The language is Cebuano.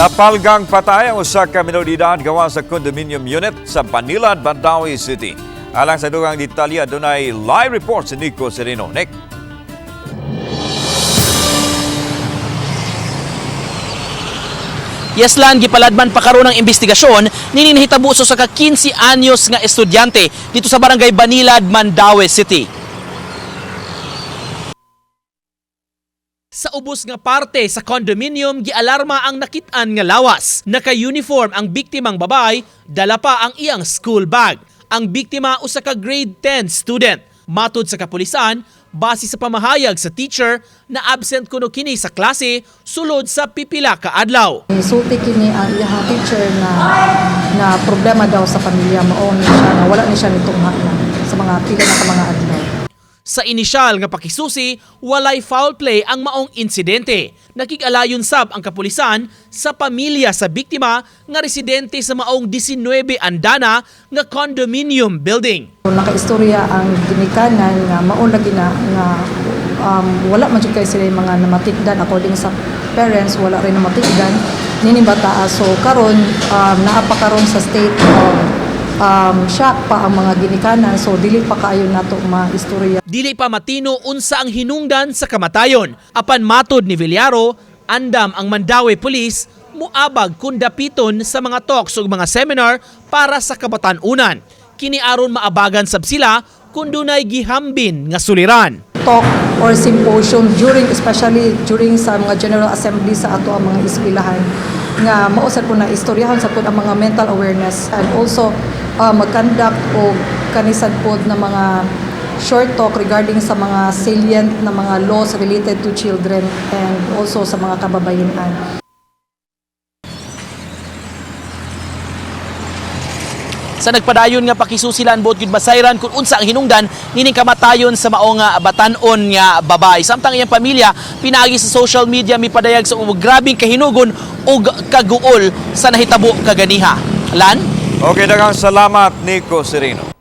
Napalgang patay ang usa ka minor de edad gawa sa condominium unit sa Banilad, Mandaue City. Alang sa dugang detalye, adunay live report si Nico Sereno. Nick. Yes Lan, gipaladman pa karon ang investigasyon nining nahitabo sa usa ka 15 anyos nga estudyante dito sa Barangay Banilad, Mandaue City. Sa ubos nga parte sa condominium, gialarma ang nakit-an nga lawas. Naka-uniform ang biktimang babae, dala pa ang iyang school bag. Ang biktima usa ka grade 10 student. Matod sa kapulisan, base sa pamahayag sa teacher na absent kuno kini sa klase sulod sa pipila ka adlaw. Sulti kini ang iyang teacher na na problema daw sa pamilya, mao ni siya na wala ni siya nitungha na sa mga pila na ka mga adlaw. Sa inisyal nga pakisusi, walay foul play ang maong insidente. Nakig-alayon sab ang kapulisan sa pamilya sa biktima nga residente sa maong 19 andana nga condominium building. So, nakaistorya ang ginikanan nga mao lagi na nga wala man jud kay sila yung mga namatikdan according sa parents, wala rin namatikdan nining bata. So karon naa pa karon sa state of shock pa ang mga ginikanan, so dili pa kaayo nato maistorya. Dili pa matino unsa ang hinungdan sa kamatayon. Apan matod ni Villaro, andam ang Mandaue Police muabag kung dapiton sa mga talks ug mga seminar para sa kabatan-unan. Kini aron maabagan sab sila kung dunay gihambin nga suliran. Talk or symposium during, especially during sa mga general assembly sa ato ang mga eskwelahan nga mao sad po na istoryahon sa pod ang mga mental awareness and also mag-conduct og kanisad pod na mga short talk regarding sa mga salient na mga laws related to children and also sa mga kababayen-an. Sa nagpadayon nga pakisusilan buot gyud masayran kung unsa ang hinungdan nining kamatayon sa mao nga batan-on nga babae. Samtang iyang pamilya pinaagi sa social media mipadayag sa grabing kahinugon ug kaguol sa nahitabo kaganiha. Lan? Okay, daghang salamat, Nico Sereno.